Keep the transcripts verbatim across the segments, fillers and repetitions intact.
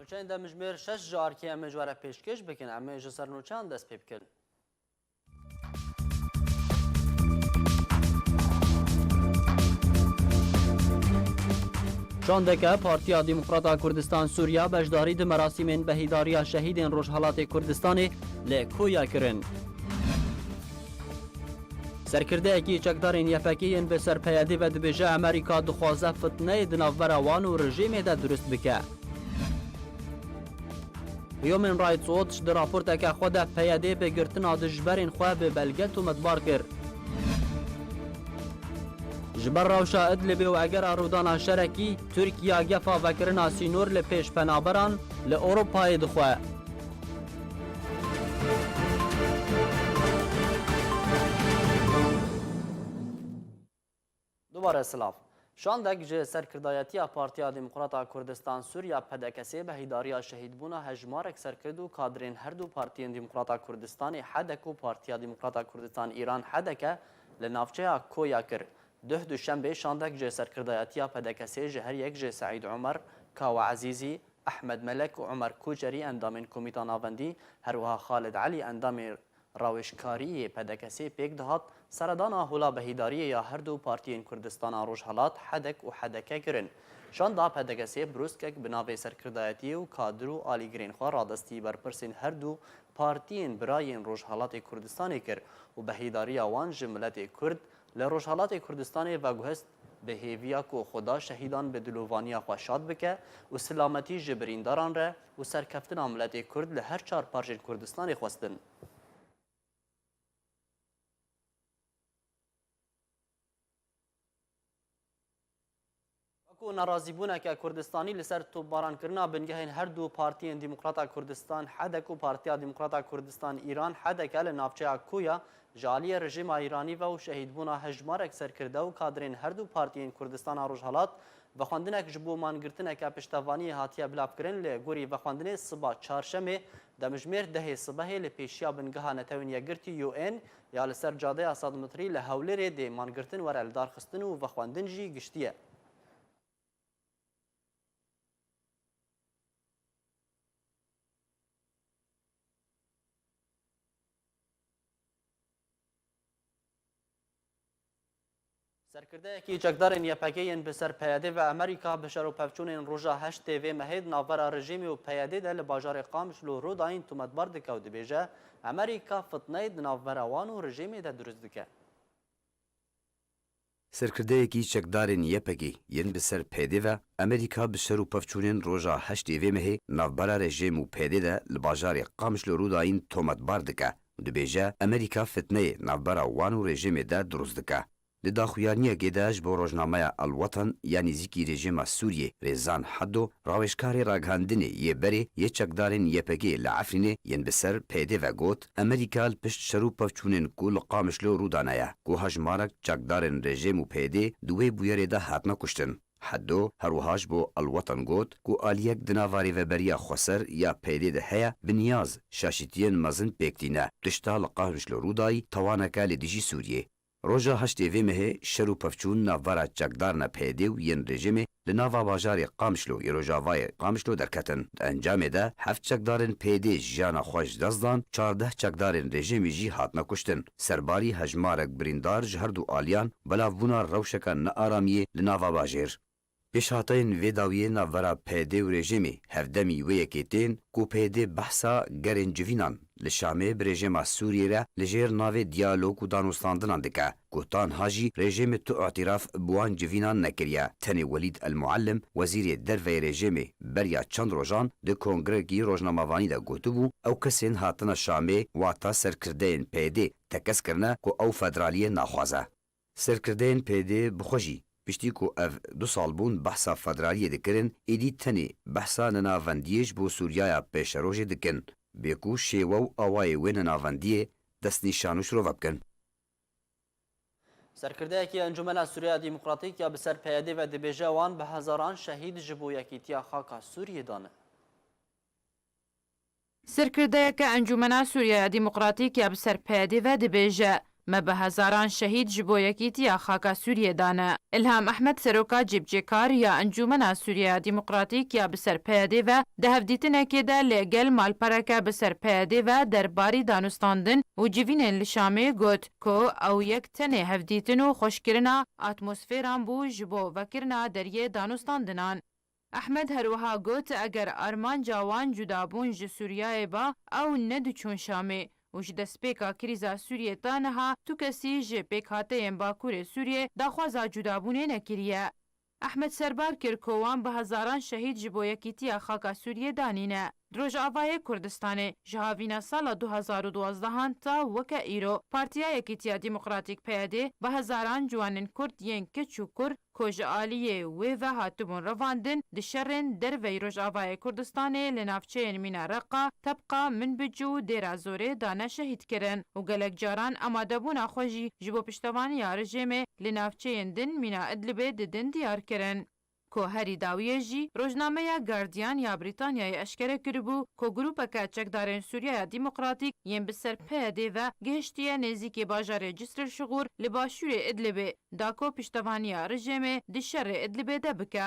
Nûçeyên demjimêr şeş ji arkê em ê ji we re pêşkêş bikin. Em ê ji ser nûçeyan dest pê bikin. Şandeke Partiya Demokrata Kurdistan Sûriya beşdarî di merasîmên behîdariya şehîdên Rojhelatê Kurdistanê li Koya kirin. Serkirdeyekî çekdarên Y P G yên bi ser P Y D ve dibêje Amerîka dixwaze fitneyê di navbera wan û rejîmê de dirust bike. Human Rights Watch di raporteke xwe de P Y D bi girtina dijberên xwe bi belge tometbar kir. Ji ber rewşa Idlibê û egera rûdana şerekî, Tirkiye gefa vekirina sînor li pêş penaberan li Ewropayê dixwe. Dubare silav. Şandek ji serkirdayetiya Partiya Demokrata Kurdistan Sûriya, P D K S, behîdariya şehîdbûna hejmarek serkirdû kadrên her du partiyên Demokrata Kurdistanê, H D K, û Partiya Demokrata Kurdistan Îran, H D K, li navçeya Koya kir. Duh duşembê şandek ji serkirdayetiya P D K S ji her yek ji Seîd Omer, Kawa Ezîzî, Ehmed Melek û Omer Koçerî endamên Komîta Navendî, her wiha Xalid Elî endamê rawêjkarî yê P D K S pêk dihat, seredana hûla behîdariyê ya her du partiyên Kurdistana Rojhelat, H D K û H D K, kirin. Şanda P D K S brûskek bi navê serkirdayetiyê û kadir û alîgirên xwe radestî berpirsên her du partiyên bira yên Rojhelatê Kurdistanê kir û behîdariya wan ji miletê Kurd li Rojhelatê Kurdistanê veguhest, bi hêviya ku Xuda şehîdan bi dilovaniya xwe şad bike û silametî ji birîndaran re û serkeftina miletê Kurd li her çar parçên Kurdistanê xwestin. Wekû nerazîbûneke Kurdistanî li ser topbarankirina bingehên her du partiyên Demokrata Kurdistan, H D K, û Partiya Demokrata Kurdistan Îran, H D K, li navçeya Koya ji aliyê rejîma Îranî ve û şehîdbûna hejmarek serkirde û kadrên her du partiyên Kurdistana Rojhelat, vexwendinek ji bo mangirtineke piştevaniyê hatiye bilavkirin. Li gorî vexwendinê, siba çarşemê, demjimêr dehê sibehê li pêşiya Bingeha Netewên Yekgirtî, U N, ya li ser cadeya sed metrî li Hewlêrê dê mangirtin were lidarxistin û vexwendin jî giştî ye. Serkirdeyekî çekdarên Y P G yên bi ser P Y D ve Amerîka bi şer û pevçûnên roja heştê vê mehê di navbera rejîmê û P Y D de li bajarê Qamişlo Rûdayîn tometbar dike û dibêje, Amerîka fitneyê di navbera wan û rejîmê de dirust dike. Serkirdeyekî çekdarên Y P G yên bi ser P Y D ve Amerîka bi şer û pevçûnên roja heştê vê mehê navbera rejîm û P Y D de li bajarê Qamişlo Rûdayîn tometbar dike û dibêje, Amerîka fitneyê navbera wan û rejîmê de dirust dike. Di daxuyaniyekê de ji bo rojnameya El Watan ya nêzîkî rejîma Sûriyê Rêzan Heddo, rawêjkarê ragihandinê yê berê yê çekdarên Y P G li Efrînê yên bi ser P Y D ve got, Amerîka li pişt şer û pevçûnên ku li Qamişlo rû dane ye, ku hejmarek çekdarên rejîm û P Y D di wê bûyerê de hatine kuştin. Heddo her wiha ji bo El Watan got ku aliyek di nava Rêveberiya Xweser ya P Y D de heye, bi niyaz şaşîtiyên mezin pêk tîne, tişta li Qamişlo rû dayî tawaneke li dijî Sûriyê. Roja heştê vê mehê şer û pevçûn navbera çekdarina P Y D û yên rejîmê li nava bajarê Qamişlo yê rojavayê Qamişlo derketin. Di encamê de heft çekdarên P Y D jiyana xwe ji dest dan, çardeh çekdarên rejîmê jî hatine kuştin. Serbarî hejmarek birîndar ji her du aliyan belavbûna rewşeke nearamiyê li nava bajêr. Pêşhateyên vê dawiyê navbera P Y D û rejîmê hevdemî wê yekê tên ku P Y D behsa gerên civînan li Şamê bi rejîma Sûriyê re li jêr navê diyalog û danûstandinan dike, ku tanha jî rejîmê tu îtiraf bi wan civînan nekiriye. Tenê Welîd El Muallim, wezîrê derve yê rejîmê, beriya çend rojan di kongrekî rojnamevanî de gotibû, ew kesên hatine Şamê, wata serkirdeyên P Y D tekez kirine ku ew federaliyê naxwaze. Serkirdeyên P Y D bi xwe jî, piştî ku ev du sal bûn behsa federaliyê dikirin, êdî tenê behsa nenavendiyê ji bo Sûriyaya pêşerojê dikin, bê ku şêwe û awayê wê nenavendiyê destnîşan û şirove bikin. Serkirdeyekî Encûmena Sûriya Demokratîk ya bi ser P Y D ve dibêje, wan bi hezaran şehîd ji bo yekîtiya xaka Sûriyê dane. Serkirdeyeke Encûmena Sûriyeya Demokratîk ya bi ser P Y D ve dibêje, Me bi hezaran şehîd ji bo yekîtiya xaka Sûriyê dane. Îlham Ehmed, seroka cîbicêkar ya Encûmena Sûriyeya Demokratîk ya bi ser P Y D ve di hevdîtinekê de li gel malpereke bi ser P Y D ve derbarî danûstandin û civînên li Şamê got ku ew yek tenê hevdîtin û xweşkirina atmosferan bû ji bo vekirina deriyê danûstandinan. Ehmed her wiha got, eger armanca wan cudabûn ji Sûriyeyê ba, ew nediçûn Şamê û ji destpêka krîza Sûriyê ta niha tu kesî ji pêkhateyên Bakurê Sûriyê daxwaza cudabûnê nekiriye. Ehmed serbar kir ku wan bi hezaran şehîd ji bo yekîtiya xaka Sûriyê danîne. Di Rojavayê Kurdistanê ji havîna sala du hazar û duwazdeh an ta weke îro, Partiya Yekîtiya Demokratîk P Y D bi hezaran ciwanên Kurd yên kiç û kur ku ji aliyê wê ve hatibûn revandin, di şerên derveyî Rojavayê Kurdistanê li navçeyên mîna Reqa, Tebqa, Minbic û Dêra Zorê dane şehîd kirin û gelek caran amadebûna xwe jî ji bo piştevaniya rejêmê li navçeyên din mîna Idlibê didin diyar kirin. Ku herî dawiyê jî, rojnameya Guardian ya Brîtanyayê eşkere kiribû ku grûpeke çekdarên Sûriyeya Demokratîk yên bi ser P Y D ve gihiştiye nêzîkê bajarê Cisr el Şixûr li başûrê Idlibê, da ku piştevaniya rejêmê di şerê Idlibê de bike.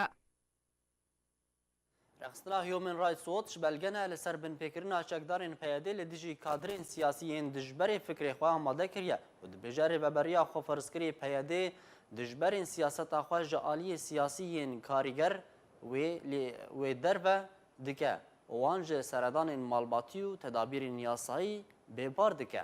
Rexistina Human Rights Watch belgene li ser binpêkirina çekdarên P Y D li dijî kadrên siyasî yên dijberê fikrê xwe amade kiriye û dibêje rêveberiya xweferzkirî P Y D dijberên siyaseta xwe ji aliyê siyasî yên karîger wê lê wê derve dike û wan ji seredanên malbatî û tedabîrên yasayî bêpar dike.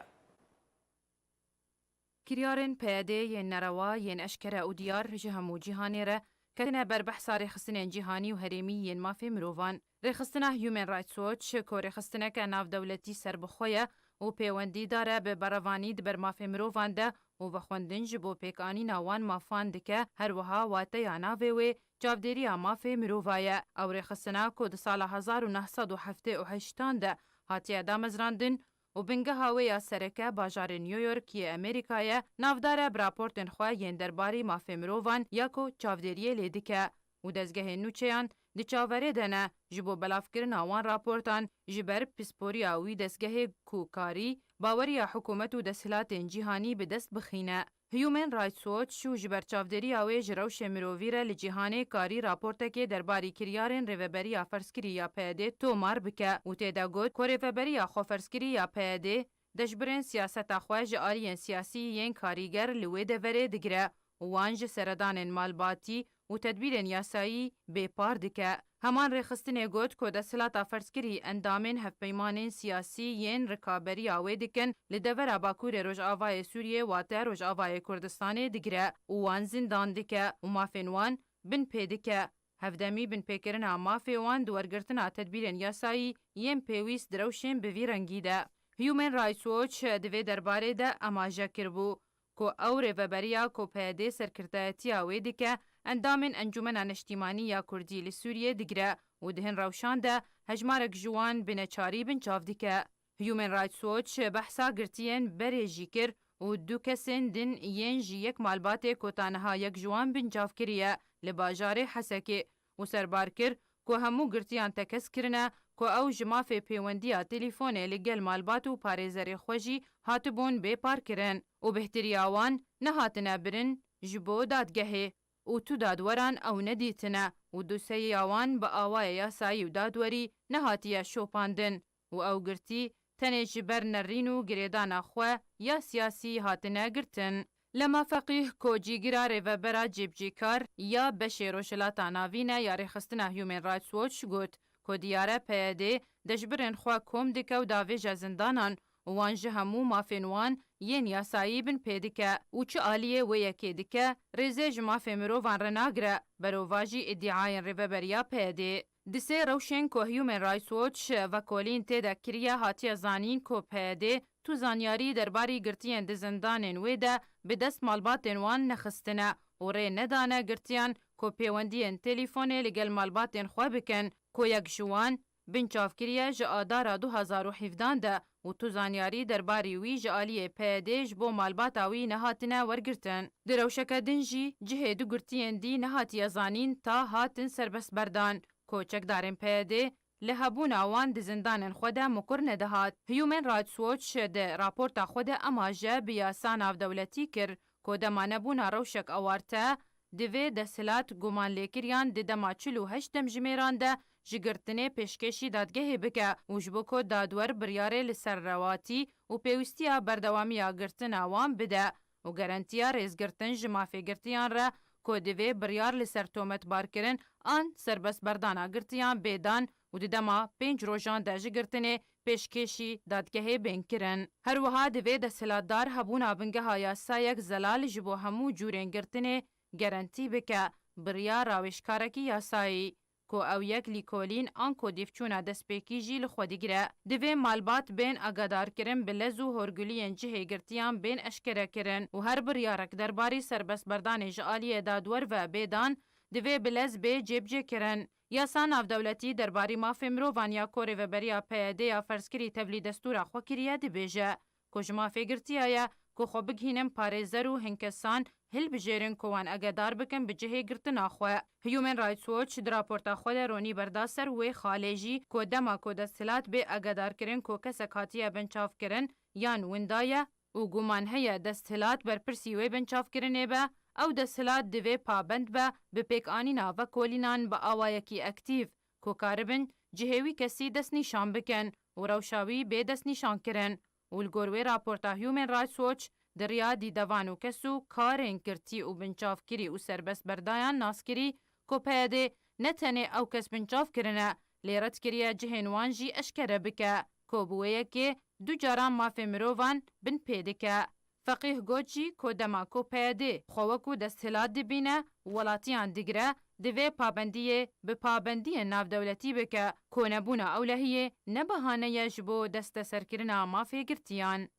Kiryarên P Y D yên nerewa, yên eşkere û diyar ji hemû cîhanê re ketine ber behsa rêxistinên cîhanî û herêmî yên mafê mirovan. Rêxistina Human Rights Watch, ku rêxistineke navdewletî serbixwe ye û pêwendîdar e bi berevanî di ber mafê mirovan de û vexwendin ji bo pêkanîna wan mafan dike, her wiha wateya navê wê çavdêriya mafê mirova ye. Ew rêxistina ku di sala hezar û neh sed û heftê û heştan de hatiye damezrandin û bingeha wê ya sereke bajarê New York yê Amerîka ye, navdar e bi raportên xwe yên derbarî mafê mirovan ya ku çavdêriyê lê dike û dezgehên nûçeyan di çaverê de ne ji bo belavkirina wan raportan, ji ber pisporiya wî dezgehê ku karî baweriya hikûmet û desthilatên cîhanî bi dest bixîne. Human Rights Watch û ji ber çavdêriya wê ji rewşê mirovî re li cîhanê karî raportekê derbarî kiryarên rêveberiya ferzkirî ya P Y D tomar bike û tê de got ku rêveberiya xweferzkirî ya P Y D dejbirên siyaseta xwe ji aliyên siyasî yên karîger li wê deverê digire û wan ji seredanên malbatî û tedbîrên yasayî bêpar dike. Heman rêxistinê got ku desthilata ferzkirî endamên hevpeymanên siyasî yên rikaberiya wê dikin li devera Bakurê Rojavayê Sûriyê, wate Rojavayê Kurdistanê digire û wan zindan dike û mafên wan bin pê dike. Hevdemî binpêkirina mafê wan di wergirtina tedbîrên yasayî yên pêwîst di rewşên bi vî rengî de. Human Rights Watch di vê derbarê de amaje kiribû ku ew rêveberiya ku P Y D serkirdayetiya wê dike, endamên Encûmena Neştîmanî ya Kurdî li Sûriyê digire û di hin rewşan de hejmarek ji wan bi neçarî binçav dike. Human Rights Watch behsa girtiyên berê jî kir û du kesên din yên ji yek malbatê ku ta niha yek ji wan binçav kiriye li bajarê Hesekê û serbar kir ku hemû girtiyan tekez kirine ku ew ji mafê pêwendiya telîfonê li gel malbat û parêzerê xwe jî hatibûn bêparkirin û bêhtiriya wan nehatine birin ji bo dadgehê û tu dadweran ew nedîtine û dosyeya wan bi awayê yasayî û dadwerî nehatiye şopandin û ew girtî tenê ji ber nerîn û girêdana xwe ya siyasî hatine girtin. Lema Feqîh ku cîgira rêvebera cîbicîkar ya beşê Rojhilata Navîn e ya rêxistina Human Rights Watch got ku diyar e P Y D dejbirên xwe kom dike û davêje zindanan û wan ji hemû mafên wan yên yasayî bin pê dike û çi aliyê wê yekê dike, rêzê ji mafê mirovan re nagire, berovajî îdîayên rêveberiya P Y D'ê. Di sê rewşên ku Human Rights Watch vekolîn tê de kiriye hatiye zanîn ku P Y D tu zanyarî derbarî girtiyên di zindanên wê de bi dest malbatên wan nexistine û rê nedane girtiyan ku pêwendiyên telîfonê li gel malbatên xwe bikin, ku yek ji wan binçav kiriye ji Adara du hazar û hevdehan de û tu zanyarî derbarî wî ji aliyê P Y D ji bo malbata wî nehatine wergirtin. Di rewşeke din jî cihê du girtiyên dî nehatiye zanîn ta hatin serbestberdan, ku çekdarên P Y D li hebûna wan di zindanên xwe de mikur nedihat. Human Rights Watch di raporta xwe de emaje bi yasa navdewletî kir ku dema nebûna rewşek awarte, divê desthilat gumanlêkiriyan di dema çil û heşt demjimêran de ji girtinê pêşkêşî dadgehê bike û ji bo ku dadwer biryarê li ser rewatî û pêwîstiya berdewamiya girtina wan bide û garantiya rêzgirtin ji mafê girtiyan re ku divê biryar li ser tometbarkirin an serbestberdana girtiyan bê dan û di dema pênc rojan de ji girtinê pêşkêşî dadgehê bên kirin. Her wiha divê desthilatdar hebûna bingeha yasayek zelal ji bo hemû cûrên girtinê garantî bike, bi riya rawêjkarekî yasayî, ku ew yek lîkolîn anko dîvçûna destpêkî jî li xwe digire. Divê malbat bên agadarkirin bi lez û horguliyên cihê girtiyan bên eşkerekirin û her biryarek derbarî serbestberdanê ji aliyê dadwer ve bê dan, divê bi lez bê cêbicêkirin. Yasa navdewletî derbarî mafê mirovan ya ku rêveberiya P Y D ya ferzkirî tevlî destûra xwe kiriye, dibêje ku ji mafê girtiya ye ku xwe bigihînin parêzer û hin kesan hilbijêrin ku wan agedar bikin bi cihê girtina xwe. Human Rights Watch di raporta xwe de ronî berda ser wê xalê jî ku dema ku desthilat bê agedarkirin ku kesek hatiye binçavkirin yan winda ye, û guman heye desthilat berpirsî wê binçavkirinê be, ew desthilat divê pabend be bi pêkanîna vekolînan bi awayekî aktîf, ku karibin cihê wî kesî destnîşan bikin û rewşa wî bê destnîşankirin. Û li gor wê raporta Human Rights Watch, di riya dîdevan û kes û karên girtî û binçavkirî û serbestberdayan naskirî, ku P Y D ne tenê ew kes binçav kirine, lê red kiriye cihên wan jî eşkere bike, ku bi wê yekê du caran mafê mirovan bin pê dike. Feqîh got jî ku dema ku P Y D xwe wekû desthilat dibîne û welatiyan digire, divê pabendiyê bi pabendiyên navdewletî bike, ku nebûna ewlehiyê ne behane ye ji bo desteserkirina mafê girtiyan.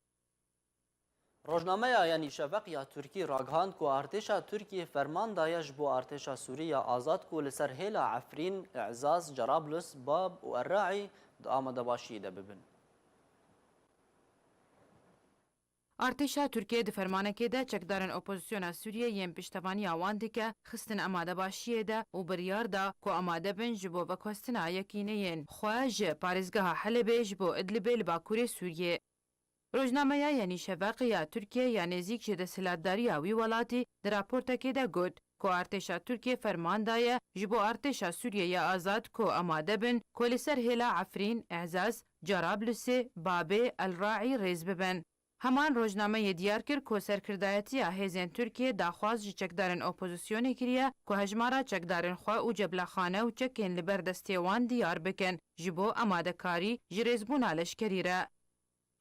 Rojnameya Yenî Şefeq ya Tirkî ragihand ku artêşa Tirkiyê ferman daye ji bo artêşa Sûrî ya azad ku li ser hêla Efrîn, Îzaz, Cerablus, Bab û Erraî di amadebaşiyê de bibin. Artêşa Tirkiyê di fermanekê de çekdarên opozisyona Sûriyê yên piştevaniya wan dike, xistin amadebaşiyê de û biryar da ku amade bin ji bo veguhestina yekîneyên xwe ji parêzgeha Helebê ji bo Idlibê li bakurê Sûriyê. Rojnameya Yenî Şefeq ya Tirkiyê ya nêzîk ji desthilatdariya wî welatî di raportekê de got ku artêşa Tirkiyê ferman daye ji bo artêşa Sûriyê ya azad ku amade bin ku li ser hêla Efrîn, Îzaz, Cerablusê, Babê, El Raî rêz bibin. Heman rojnameyê diyar kir ku serkirdayetiya hêzên Tirkiyê daxwaz ji çekdarên opozisyonê kiriye ku hejmara çekdarên xwe û ceblexane û çekên li ber destê wan diyar bikin ji bo amadekarî ji rêzbûna leşkerî re.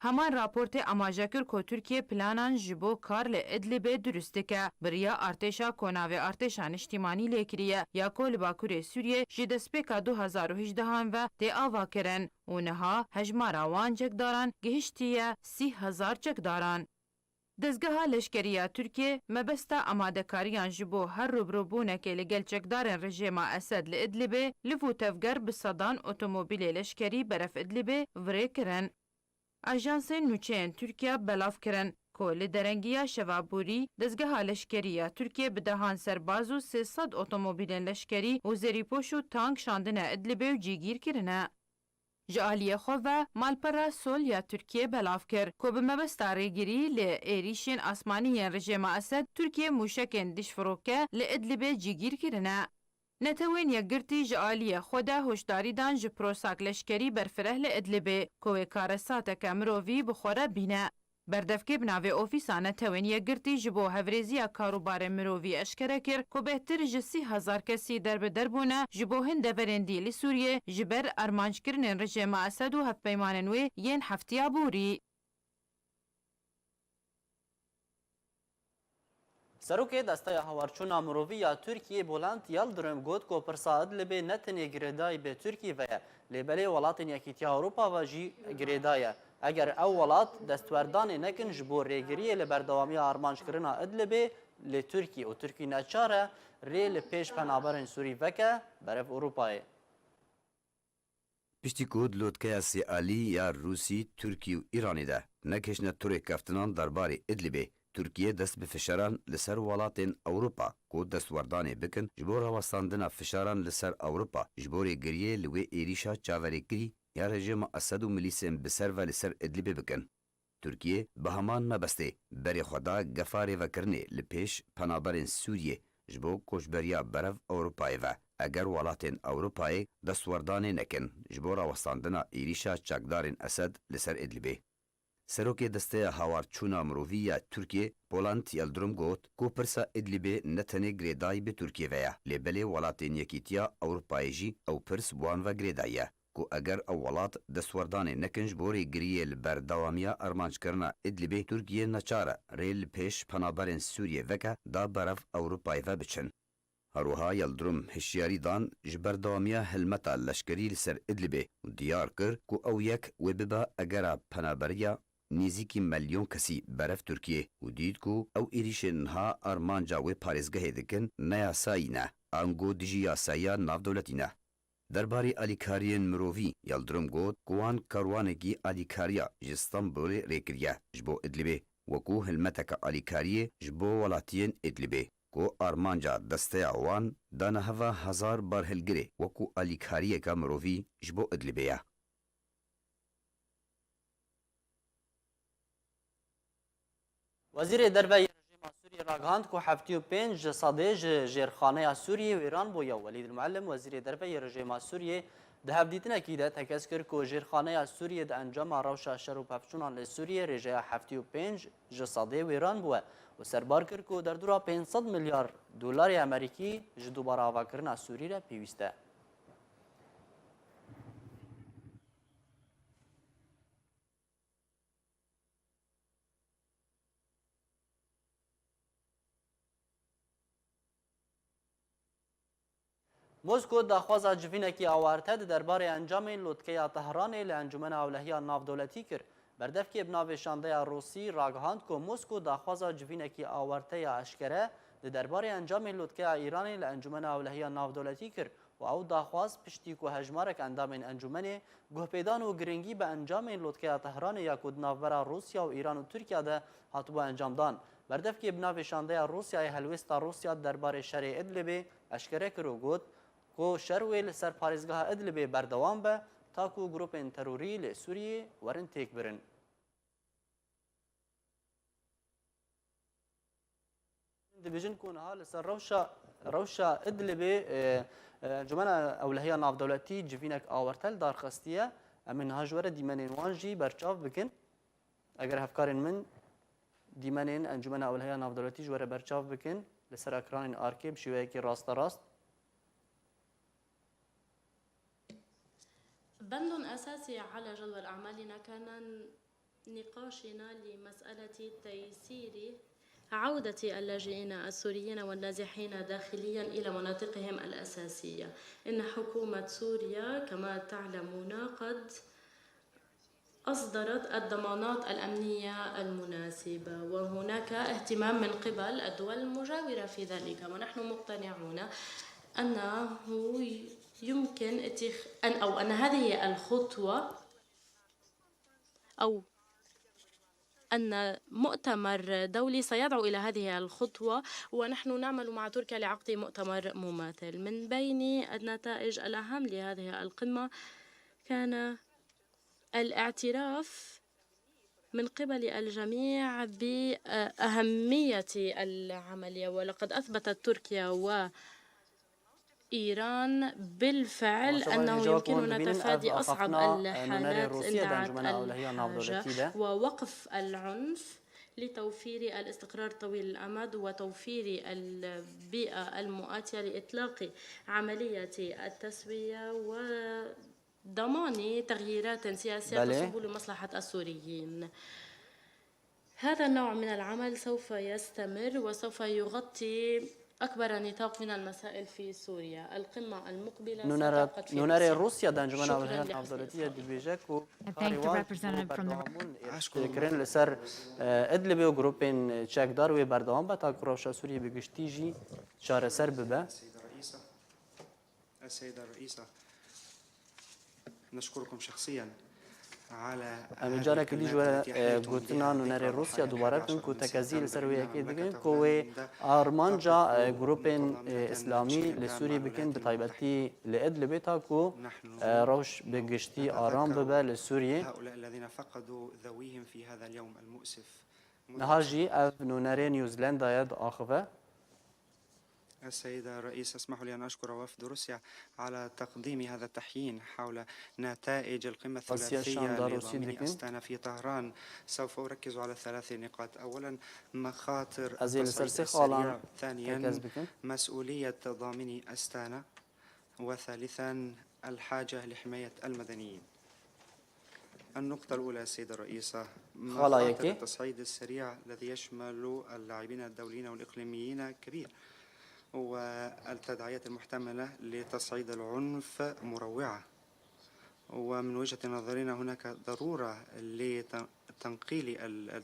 Heman raportê amaje kir ku Tirkiye planan ji bo kar li Idlibê durust dike, bi riya artêşa ku navê artêşa niştîmanî lê kiriye ya ku li bakurê Sûriyê ji destpêka du hezar û hejdehan ve tê avakirin û niha hejmara wan çekdaran gihiştiye sî hezar çekdaran. Dezgeha leşkerî ya Tirkiyê mebesta amadekariyan ji bo her rûbirûbûnekê li gel çekdarên rejêma Esed li Idlibê liv û tevger bi sedan otomobîlê leşkerî beref Idlibê virê kirin. Ajansên nûçeyên Tirkiye belav kirin ku li derengiya şeva borî dezgeha leşkerî ya Tirkiyê bi dehan serbaz û sê sed otomobîlên leşkerî û zerîpoş û tank şandine Idlibê û cîgîr kirine. Ji aliyê xwe ve malpera Sol ya Tirkiyê belav kir ku bi mebesta rêgirî li êrîşên asmanî yên rejêma Esed, Tirkiye mûşekên dijfiroke li Idlibê cîgîr kirine. Netewên Yekgirtî ji aliyê xwe de hoşdarî dan ji prosak leşkerî berfireh li Idlibê, ku wê karesateke mirovî bi xwe re bîne. Berdevkê bi navê Ofîsa Netewên Yekgirtî ji bo Hevrêziya Karûbarê Mirovî eşkere kir ku bêhtir ji sî hezar kesî derbider bûne ji bo hin deverên dî li Sûriyê ji ber armanckirinên rejêma Esed û hevpeymanên wê yên heftiya borî. Serokê Desteya Hawarçûna Mirovî ya Tirkiyê Bülent Yıldırım got ku pirsa Idlibê ne tenê girêdayî bi Tirkî ve ye, lê belê welatên Yekîtiya Ewropa ve jî girêdayî ye. Eger ew welat destwerdanê nekin ji bo rêgiriyê li berdewamiya armanckirina Idlibê, lê Tirkî û Tirkî neçar e rê li pêş penaberên Sûrî veke berev Ewropayê. Piştî ku di lotkeya sêalî ya Rûsî, Tirkî û Îranê de nekişne torê keftinan derbarê Idlibê, Tirkiye dest bi fişaran li ser welatên Ewropa ku destwerdanê bikin ji bo rawestandina fişaran li ser Ewropa ji bo rêgiriyê li wê êrîşa çaverêkirî ya rejîma Esed û milîsên bi ser ve li ser Idlibê bikin. Tirkiye bi heman mebestê berê xwe da gefa rêvekirinê li pêş penaberên Sûriyê ji bo koçberiya berev Ewropayê ve, eger welatên Ewropayê destwerdanê nekin ji bo rawestandina êrîşa çekdarên Esed li ser Idlibê. Serokê Desteya Hawarçûna Mirovî ya Tirkiyê, Poland Yildirim got ku pirsa Idlibê ne tenê girêdayî bi Tirkiyê ve ye, lê belê welatên Yekîtiya Ewropayê jî ew pirs bi wan ve girêdayî ye, ku eger ew welat destwerdanê nekin ji bo rêgiriyê li berdewamiya armanckirina Idlibê, Tirkiye neçar e rê li pêş penaberên Sûriyê veke da berev Ewropayê ve biçin. Her wiha Yildirim hişyarî dan ji berdewamiya hilmeta leşkerî li ser Idlibê û diyar kir ku ew yek wê bibe egera penaberiya nêzîkî milyon kesî berev Tirkiyê û dît ku ew êrîşên niha armanca wê parêzgehê dikin ne yasayî ne, ango dijî yasayiya navdewletî ne. Derbarê alîkariyên mirovî, Yildirim got ku wan karwanekî alîkariya ji Stenbolê rê kiriye ji bo Idlibê, wekû hilmeteke alîkariyê ji bo welatiyên Idlibê, ku armanca desteya wan dane heva hezar barhilgirê wekû alîkariyeke mirovî ji bo Idlibê ye. Wezîrê Derve yê rejîma Sûriyê ragihand ku heftê û pênc ji sedê ji jêrxaneya Sûriyê wêran bûye. Welîd El-Muallim, wezîrê derve yê rejîma Sûriyê, di hevdîtinekî de tekez kir ku jêrxaneya Sûriyê di encama rewşa şer û pevçûnan li Sûriyê rêjeya heftê û pênc ji sedê wêran bûye û serbar kir ku derdora pênc sed milyar dolarê Amerîkî ji dubare avakirina Sûrî re pêwîst e. Mosko daxwaza civînekî awarte di derbarê encamên lotkeya Tehranê li Encûmena Ewlehiya Navdewletî kir. Berdevkê bi navê Şandeya Rûsî ragihand ku Mosko daxwaza civînekî awarte ya eşkere di derbarê encamên lotkeya Îranê li Encûmena Ewlehiya Navdewletî kir û ew daxwaz piştî ku hejmarek endamên encûmenê guhpêdan û giringî bi encamên lotkeya Tehranê ya ku di navbera Rûsya û Îran û Tirkiya de hatibû encamdan. Berdevkê bi navê Şandeya Rûsyayê helwêsta Rûsya derbarê şerê Idlibê eşkere kir û got ku şer wê li ser parêzgeha Idlibê berdewam be, ta ku grûpên terorî li Sûriyê werin têkbirin. Dibêjin ku niha li ser rewşa, rewşa Idlibê, e, e, Encûmena Ewlehiya Navdewletî civînek awarte li dar xistiye. Em ê niha ji we re dîmenên wan jî berçav bikin. Eger hevkarên min dîmenên Encûmena Ewlehiya Navdewletî ji we re berçav bikin, li ser ekranên arkê bi şêweyekî rasterast. بند أساسي على جدول أعمالنا كان نقاشنا لمسألة تيسير عودة اللاجئين السوريين والنازحين داخليا إلى مناطقهم الأساسية. إن حكومة سوريا، كما تعلمون، قد أصدرت الضمانات الأمنية المناسبة، وهناك اهتمام من قبل الدول المجاورة في ذلك، ونحن مقتنعون أنه يمكن اتخ-، أن، أو أن هذه الخطوة، أو أن مؤتمر دولي سيدعو إلى هذه الخطوة، ونحن نعمل مع تركيا لعقد مؤتمر مماثل. من بين النتائج الأهم لهذه القمة كان الاعتراف من قبل الجميع بأهمية العملية، ولقد أثبتت تركيا وإيران بالفعل أنه يمكننا تفادي أصعب الحالات إن دعت الحاجة، ووقف العنف لتوفير الاستقرار طويل الأمد وتوفير البيئة المؤاتية لإطلاق عملية التسوية و ضمان تغييرات سياسية تصب لمصلحة السوريين. هذا النوع من العمل سوف يستمر وسوف يغطي أكبر نطاق من المسائل في سوريا. القمة المقبلة ستعقد في روسيا. Nûnerê Rûsya di Encûmena Ewlehiya Navdewletî de dibêje ku karê wan ji bo berdewamî êrîşkirin li ser, e, Idlibê û grûpên çekdar wê berdewam be, ta ku rewşa Sûriyê bi giştî jî çareser bibe. السيدة الرئيسة، نشكركم شخصيا Em ê carekî dî ji we, e, gotina nûnerê Rûsya dubare bikin ku tekezî li ser wê yekê dikin ku wê armanca, e, grûpên, e, îslamî li Sûriyê bikin, bi taybetî li Idlibê, ta ku, e, rewş bi giştî aram bibe li Sûriyê. Niha jî ev nûnerê New Zealandayê diaxive. السيدة الرئيسة، اسمحوا لي أن أشكر وفد روسيا على تقديم هذا التحيين حول نتائج القمة Asiya الثلاثية Şam da Rûsî لضامني dikin. أستانا في طهران. سوف أركز على ثلاث نقاط. أولا، مخاطر Ez ê li ser التصعيد sê xalan السريع. ثانيا، tekez bikim. مسؤولية ضامني أستانا. وثالثا، الحاجة لحماية المدنيين. النقطة الأولى، السيدة الرئيسة، Xala مخاطر yekê. التصعيد السريع الذي يشمل اللاعبين الدوليين والإقليميين كبير، والتداعيات المحتملة لتصعيد العنف مروعة. ومن وجهة نظرنا هناك ضرورة لتنقيل ال-، ال-،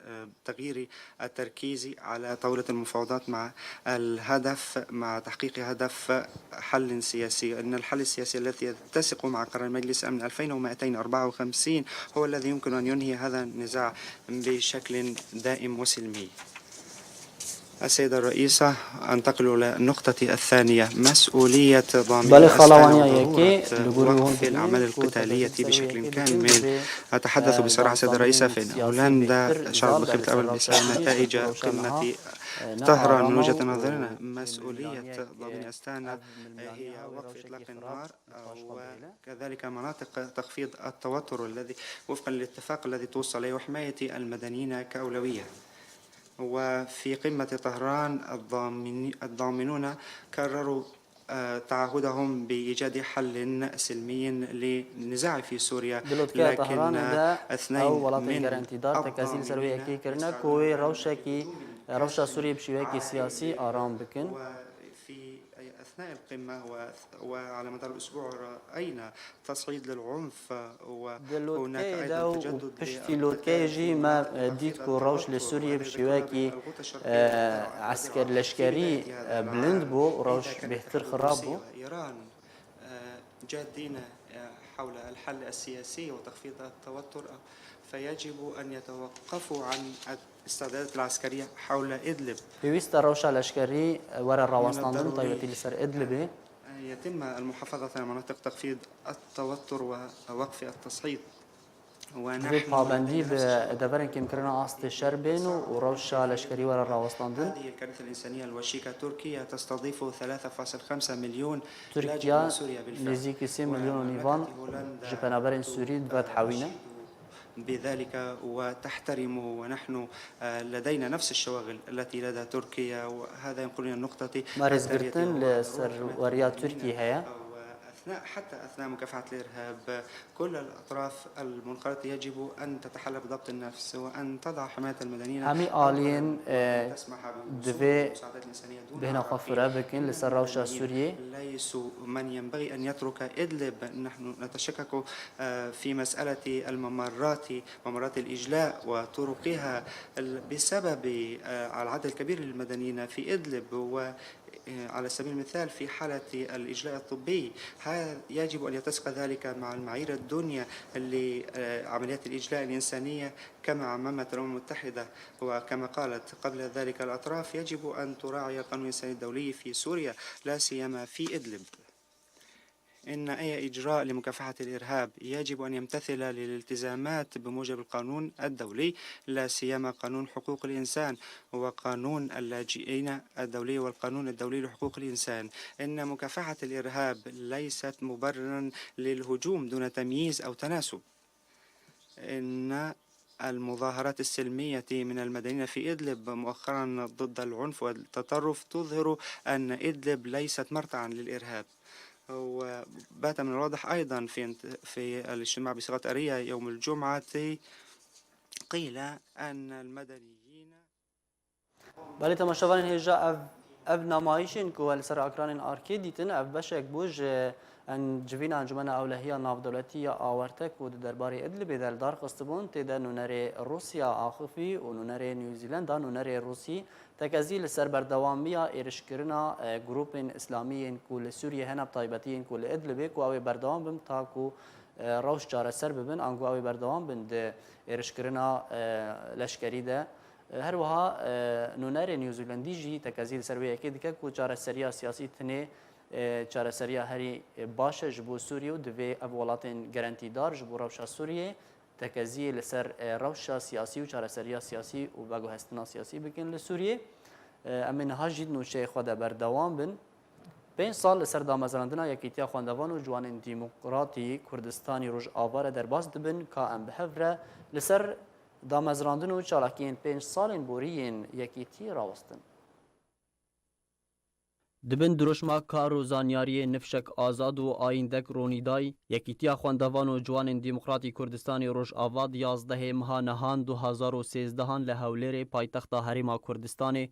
آه، تغيير التركيز على طاولة المفاوضات مع الهدف، مع تحقيق هدف حل سياسي، إن الحل السياسي الذي يتسق مع قرار مجلس أمن ألفين ومائتين وأربعة وخمسين هو الذي يمكن أن ينهي هذا النزاع بشكل دائم وسلمي. السيدة الرئيسة، أنتقل إلى النقطة الثانية، مسؤولية ضامن Belê xalawaniya أستانا yekê وضرورة li gorî hûn وقف dibînin الأعمال ku القتالية tevezî ser wê بشكل yekê dikin كامل. Divê, أتحدث e, بصراحة سيدة danûstanên الرئيسة، فإن siyasî هولندا bêhtir şart dikir bi xêr li ew milî siyasî, rewşa niha, e, Tehran, min wajete nazirina, e, mesûliyet, ev milî-, ev milî-, niha wê rewşekî xirab bi paş xwe bihêle. وكذلك مناطق تخفيض التوتر الذي وفقًا للاتفاق الذي توصل إليه وحماية المدنيين كأولوية. وفي قمة طهران الضامن-، الضامنون كرروا، آه، تعهدهم بإيجاد حل سلمي للنزاع في سوريا، Di lotkeya لكن Tehranê de ew اثنين welatên من gerentîdar tekezî li ser wê الضامنين yekê kirine ku wê يسعون rewşekî, للهجوم rewşa Sûriyê bi şêweyekî siyasî aram bikin. وفي أثناء القمة و-، وعلى مدار الأسبوع رأينا تصعيد للعنف، و Di lotkeyê de û piştî lotkeyê jî me, e, dît ku rewş li Sûriyê bi şêweyekî, e, esker leşkerî, e, bilind bû û rewş bêhtir xirab bû. إيران، آه، جادين، آه، حول الحل السياسي وتخفيض التوتر، فيجب أن يتوقفوا عن الاستعدادات العسكرية حول إدلب. Pêwîst e rewşa leşkerî were rawestandin, taybetî li ser Idlibê. أن يتم المحافظة على مناطق تخفيض التوتر ووقف التصعيد. Divê pabendî bi deverên kêmkirina astê şer bên û, û rewşa leşkerî were rawestandin. هذه الكارثة الإنسانية الوشيكة. تركيا تستضيف ثلاثة فاصل خمسة مليون لاجئ من سوريا بالفعل. Tirkiye nêzîkî sê milyon û nîvan ji penaberên Sûrî vedihewîne. بذلك وتحترم، ونحن، آه، لدينا نفس الشواغل التي لدى تركيا، وهذا ينقلنا النقطة Me rêzgirtin li serweriya Tirkiyê heye. وأثناء، حتى أثناء مكافحة الإرهاب، كل الأطراف المنخرطة يجب أن تتحلى بضبط النفس وأن تضع حماية المدنيين. Hemî aliyên, e, divê bêhna xwe fire bikin li ser rewşa Sûriyê. ليسوا من ينبغي أن يترك إدلب. نحن نتشكك، آه، في مسألة الممرات، ممرات الإجلاء وطرقها، ال-، بسبب، آه، العدد الكبير للمدنيين في إدلب و، آه، على سبيل المثال في حالة الإجلاء الطبي، ها-، يجب أن يتسق ذلك مع المعايير الدنيا لعمليات الإجلاء الإنسانية كما عممت الأمم المتحدة. وكما قالت قبل ذلك الأطراف، يجب أن تراعي القانون الإنساني الدولي في سوريا، لا سيما في إدلب. إن أي إجراء لمكافحة الإرهاب يجب أن يمتثل للالتزامات بموجب القانون الدولي، لا سيما قانون حقوق الإنسان وقانون اللاجئين الدولي والقانون الدولي لحقوق الإنسان. إن مكافحة الإرهاب ليست مبررا للهجوم دون تمييز أو تناسب. إن المظاهرات السلمية من المدنيين في إدلب مؤخرا ضد العنف والتطرف تظهر أن إدلب ليست مرتعا للإرهاب. وبات من الواضح أيضا في انت-، في الاجتماع بصيغة آرية يوم الجمعة، قيل أن المدنيين Belê temaşevanên hêja, ev, ev namayîşên ku we li ser ekranên arkê dîtin, ev beşek bû ji Encivîna Encûmena Ewlehiya Navdewletî ya Awerte ku di derbarê Idlibê de li dar xistibûn, tê de nûnerê Rûsya axifî û nûnerê New Zealanda, nûnerê Rûsî, tekezî li ser berdewamiya êrişkirina, e, grûpên îslamî yên ku li Sûriyê hene, bi taybetî yên ku li Idlibê, ku ew ê berdewam bin ta ku, e, rewş çareser bibin, ango ew ê berdewam bin di êrişkirina, e, leşkerî de. E, her wiha, e, nûnerê New Zealandî jî tekezî li ser wê yekê dike ku çareseriya siyasî tinê, e, çareseriya herî, e, baş e ji bo Sûriyê û divê ev welatên gerentîdar ji bo rewşa Sûriyê tekeziyê li ser, e, rewşa siyasî û çareseriya siyasî û veguhestina siyasî bikin li Sûriyê. E, em ê niha jî di nûçeyê xwe de berdewam bin. Pênc sal li ser damezrandina Yekîtiya Xwendevan û Ciwanên Demokratî Kurdistanî Rojava re derbas dibin, ka em bi hev re li ser damezrandin û çalakiyên pênc salên borî yên Yekîtiyê rawestin. Di bin dirûşma kar û zanyariyê Nifşek Azad û Ayîndek Ronîday, Yekîtiya Xwendevan û Ciwanên Demokratî Kurdistanê Rojava di yazdehê meha Nihan du hazar û sêzdehan li Hewlêrê, paytexta Herêma Kurdistanê,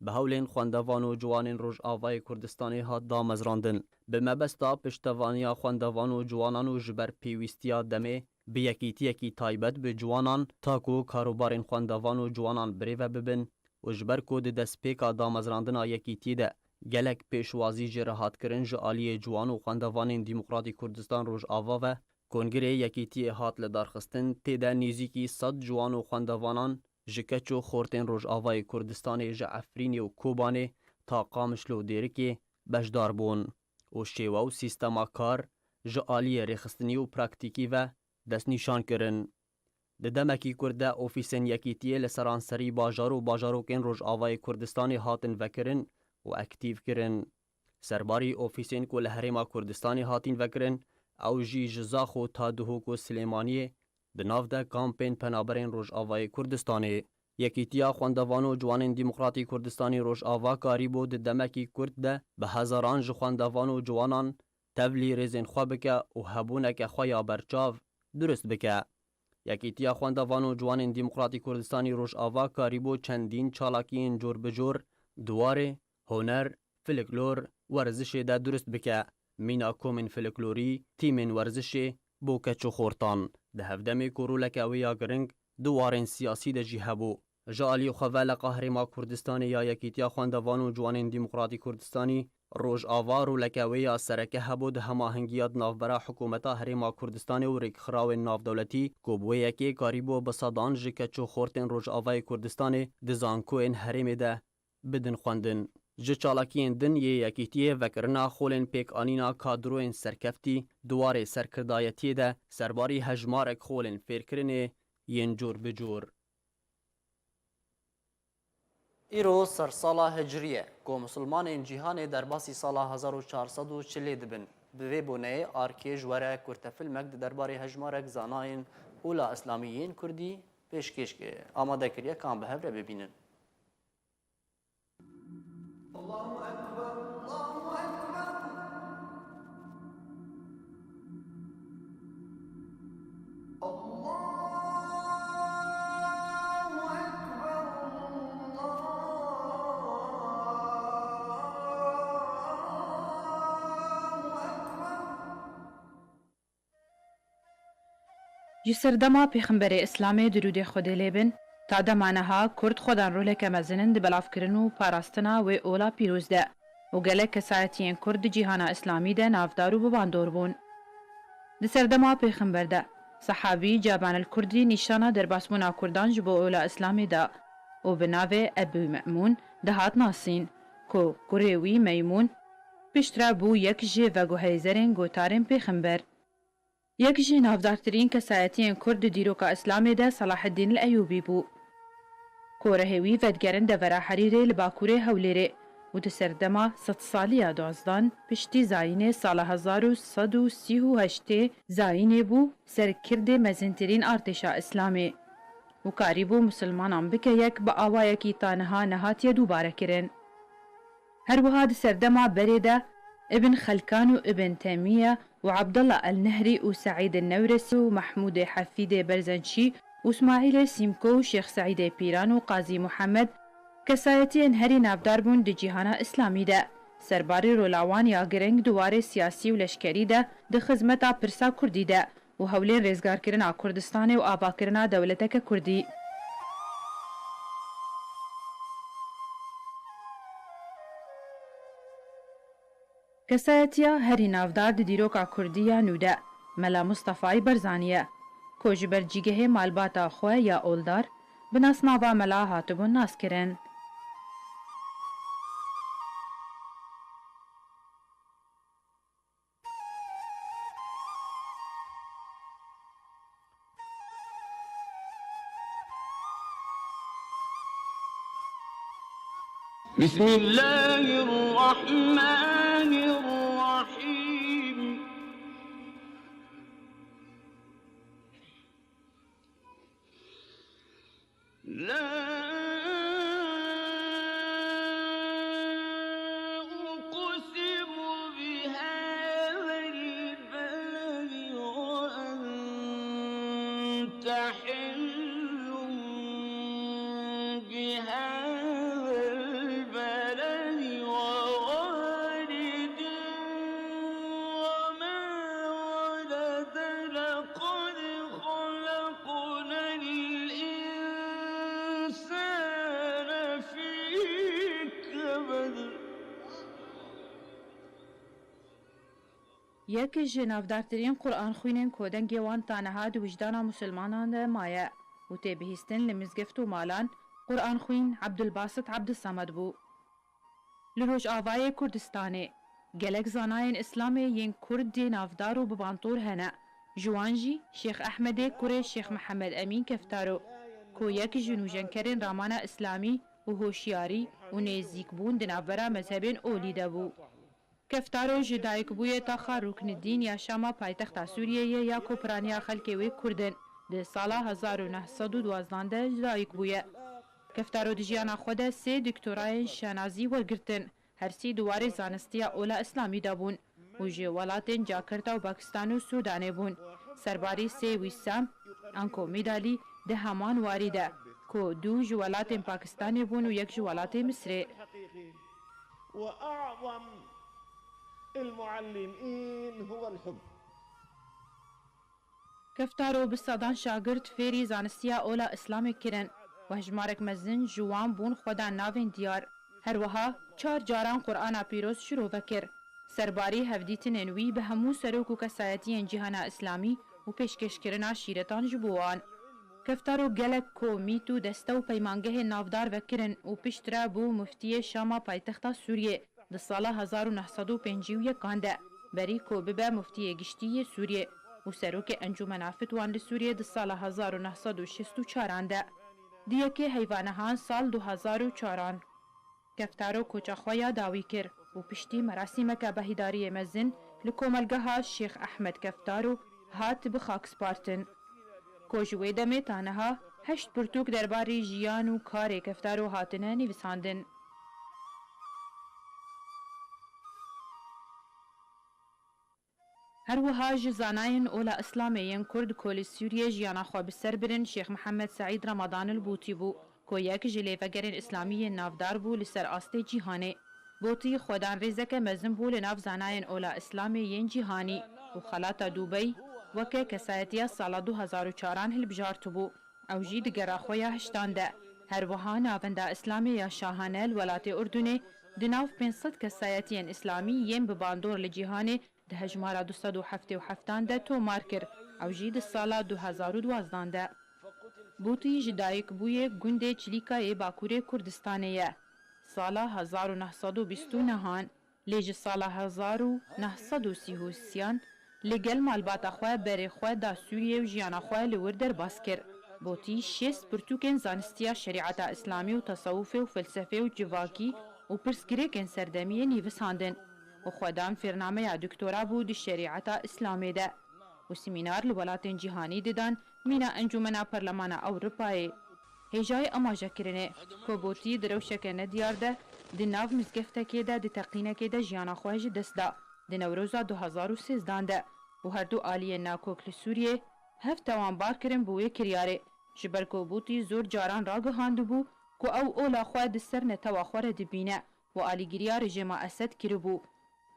bi hewlên xwendevan û ciwanên Rojavayê Kurdistanê hat damezrandin. Bi mebesta piştevaniya xwendevan û ciwanan û ji ber pêwîstiya demê bi yekîtiyekî taybet bi ciwanan, ta ku karobarên xwendevan û ciwanan birêve bibin û ji ber ku di destpêka damezrandina yekîtiyê de gelek pêşwazî jê re hat kirin ji aliyê ciwan û xwendevanên Demokratîk Kurdistan Rojava ve, Kongirê Yekîtiyê hat lidarxistin, tê de nêzîkî sed ciwan û xwendevanan ji keç û xortên Rojavayê Kurdistanê, ji Efrînê û Kobanê ta Qamişlo û Dêrikê beşdar bûn û şêwe û sîstema kar ji aliyê rêxistinî û praktîkî ve destnîşan kirin. Di demekî kurt de ofîsên Yekîtiyê li seranserî bajar û bajarokên Rojavayê Kurdistanê hatin vekirin û aktîv kirin. Serbarî ofîsên ku li Herêma Kurdistanê hatîn vekirin, ew jî ji Zaxo ta Duhok û Silêmaniyê di nav de kampên penaberên Rojavayê Kurdistanê. Yekîtiya Xwendevan û Ciwanên Demokratîk Kurdistanê Rojava karîbû di demekî kurt de bi hezaran ji xwendevan û ciwanan tevlî rêzên xwe bike û hebûneke xwe ya berçav durust bike. Yekîtiya Xwendevan û Ciwanên Demokratîk Kurdistanî Rojava karîbû çendîn çalakiyên cor bi cor di warê huner, filiklor, werzişê de durust bike, mîna komên filiklorî, tîmên werzişê bo keç û xortan. Di hevdemê ku roleke wê ya giring di warên siyasî de jî hebû. Ji alî xwe ve leqa Herêma Kurdistanê ya Yekîtiya Xwendevan û Ciwanên Demokratîk Kurdistanî Rojava roleke wê ya sereke hebû di hemahengiya di navbera hikûmeta Herêma Kurdistanê û rêkxirawên navdewletî ku bi wê yekê karîbû bi sedan ji keç û xortên Rojavayê Kurdistanê di zankoyên herêmê de bidin xwendin. Ji çalakiyên din yê Yekîtiyê vekirina xolên pêkanîna kadroyên serkeftî di warê serkirdayetiyê de serbarî hejmarek xolên fêrkirinê yên cor bi cor. Îro sersala Hicriye ku misilmanên cîhanê derbasî sala hezar û çar sed û çilê dibin. Bi vê boneyê arkê ji we re kurtefilmek di derbarê hejmarek zanayên ola îslamî yên kurdî pêşkêş amade kiriye, ka em bi hev re bibînin. Ji serdema Pêxemberê Îslamê, dirûdê Xwedê lê bin, ta dema niha Kurd xwe dan roleke mezin in di belavkirin û parastina wê ola pîroz de û gelek kesayetiyên Kurd di cîhana Îslamî de navdar û bi bandor bûn. Di serdema Pêxember de, sehabî Caban el Kurdî nîşana derbasbûna Kurdan ji bo ola Îslamê da û bi navê Ebû Me'mûn dihat nasîn, ku kurê wî Meymûn piştre bû yek ji veguheyzerên gotarên Pêxember. Yek ji navdartirîn kesayetiyên Kurd di dîroka Îslamê de Selaheddîn el Eyûbî bû, ku rehê wî vedigerin devera Herîrê li bakurê Hewlêrê û di serdema sedsaliya duazdan piştî zayînê sala hezar û sed û sî û heştê zayînê bû serkirdê mezintirîn artêşa Îslamê û karîbû misilmanan bike yek bi awayekî ta niha nehatiye dubare kirin. Her wiha di serdema berê de Ibn Xelkan û Ibn Teymiye û Abdullah el-Nehrî û Seîd el-Newresî û Mehmûdê Hefîdê Berzençî û Smaîlê Sîmko û Şêx Seîdê Pîran û Qazî Muhammed kesayetiyên herî navdar bûn di cîhana Îslamî de. Serbarî rola wan ya giring di warê siyasî û leşkerî de, di xizmeta pirsa kurdî de û hewlên rêzgarkirina Kurdistanê û avakirina dewleteke kurdî. Kesayetiya herî navdar di dîroka kurdî ya nû de Mela Mustefayî Barzanî ye, ku ji ber cîgehê malbata xwe ya oldar bi nasnava Mela hatibûn naskirin. بسم الله الرحمن الرحيم. لا أقسم بهذا البلد وأنت حل بهذا البلد ووالد وما ولد لقد خلقنا الإنسان في كبد. Yek ji navdartirîn Qur'anxwînên ku dengê wan ta niha di wijdana misilmanan de maye û tê bihîstin li mizgift û malan, Qur'anxwîn Ebdulbasit Ebdulsemed bû. Li Rojavayê Kurdistanê gelek zanayên Îslamê yên Kurd dê navdar û bi bantor hene. Ji wan jî Şêx Ehmedê kurê Şêx Mihemed Emîn Keftaro, ku yek ji nûjenkerên ramana Îslamî û hoşyarî û nêzîkbûn di navbera mezhebên olî de bû. Keftaro ji dayikbûyê taxa Ruknidîn ya Şama paytexta Sûriyê ye ya ku piraniya xelkê wê Kurd in. Di sala hezar û neh sed û duwazdeh de ji dayik bûye. Keftaro di jiyana xwe de sê doktorayên şanazî wergirtin. Her sî di warê zanistiya ola Îslamî de bûn û ji welatên Cakerta û Pakistan û Sûdanê bûn. Serbarî sê wîsam, anko medalî, di heman warî de, ku du ji welatên Pakistanê bûn û yek ji welatê Misirê. وأعظم المعلمين هو الحب. Keftaro bi sedan şagirt fêrî zanistiya ola Îslamê kirin û hejmarek mezin ji wan bûn xwedan navên diyar. Her wiha çar caran Qur'ana Pîroz şirove kir. Serbarî hevdîtinên wî bi hemû serok û kesayetiyên cîhana Îslamî û pêşkêşkirina şîretan ji bo wan. Keftaro gelek komît û deste û peymangehên navdar vekirin û piştre bû muftiyê Şama paytexta Sûriyê. Di sala hezar û neh sed û pêncî û yekan de berî ku bibe muftiyê giştî yê Sûriyê û serokê Encûmena Fitwan li Sûriyê di sala hezar û neh sed û şêst û çaran de. Di yekê heyvanehan sal du hezar û çaran Keftaro koça xwe ya dawî kir û piştî merasîmeke behîdariyê mezin li komelgeha Şêx Ehmed Keftaro hat bi xak spartin. Ku ji wê demê ta niha heşt pirtûk derbarê jiyan û karê Keftaro hatine nivîsandin. Her wiha ji zanayên ola Îslamê yên Kurd ku li Sûriyê jiyana xwe bi ser birin Şêx Mihemed Seîd Remadan el-Bûtî bû, ku yek ji lêvegerên Îslamî yên navdar bû li ser astê cîhanê. Bûtî xwedan rêzeke mezin bû li nav zanayên ola Îslamê yên cîhanî û xelata Dubey weke kesayetiya sala du hezar û çaran hilbijartibû. Ew jî di gera xwe ya hiştan de, her wiha Navenda Îslamê ya Şahane li welatê Urdunê di nav pênc sed kesayetiyên Îslamî yên bi bandor li cîhanê di hejmara du sed û heftê û heftan de tomar kir, ew jî di sala du hezar û duwazdeh de. Bûtî ji dayikbûyê gundê Çilîka yê Bakurê Kurdistanê ye. Sala hezar û neh sed û bîst û nehan, lê ji sala hezar û neh sed û sî û sêyan li gel malbata xwe berê xwe da Sûriyê û jiyana xwe li wir derbas kir. Bûtî şêst pirtûkên zanistiya şerîeta Îslamî û tesewufê û felsefê û civakî û pirsgirêkên serdemiyê nivîsandin û xwedan fêrnameya doktora bû di şerîeta Îslamê de û semînar li welatên cîhanî didan, mîna Encûmena Perlemana Ewropayê. Hêjayê amajekirinê, ku Bûtî di rewşeke nediyar de di nav mizgeftekê de di teqînekê de jiyana xwe ji dest da, di Newroza du hezar û sêzdeh de û herdu aliyên nakok li Sûriyê hev tawanbar kirin bi wê kiryarê, ji ber ku Bûtî zor caran ragihandibû ku ew ola xwe di ser netewa xwe re dibîne û alîgiriya rejêma Esed kiribû.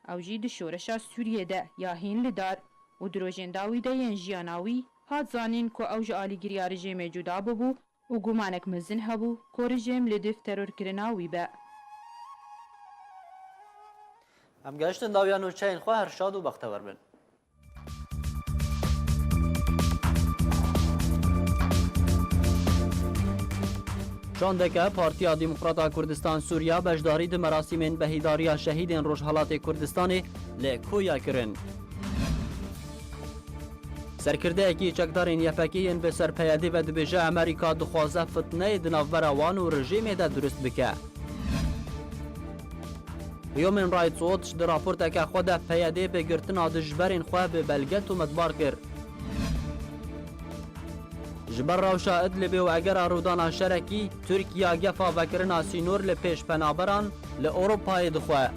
Ew jî di şoreşa Sûriyê de ya hîn li dar û di rojên dawî de yên jiyana wî hat zanîn ku ew ji alîgiriya rejêmê cuda bûbû û gumanek mezin hebû ku rejêm li div terorkirina wî be. Em gehiştin dawiya nûçeyên xwe, her şad û bextewer bin. Şandeke Partiya Demokrata Kurdistan Sûriya beşdarî di merasîmên behîdariya şehîdên Rojhelatê Kurdistanê li Koya kirin. Serkirdeyekî çekdarên Y P G yên bi ser P Y D ve dibêje Amerîka dixwaze fitneyê di navbera wan û rejîmê de durust bike. Human Rights Watch di raporteke xwe de P Y D bi girtina dijberên xwe bi belge tometbar kir. Ji ber rewşa Idlibê û egera rûdana şerekî, Tirkiya gefa vekirina sînor li pêş penaberan li Ewropayê dixwe.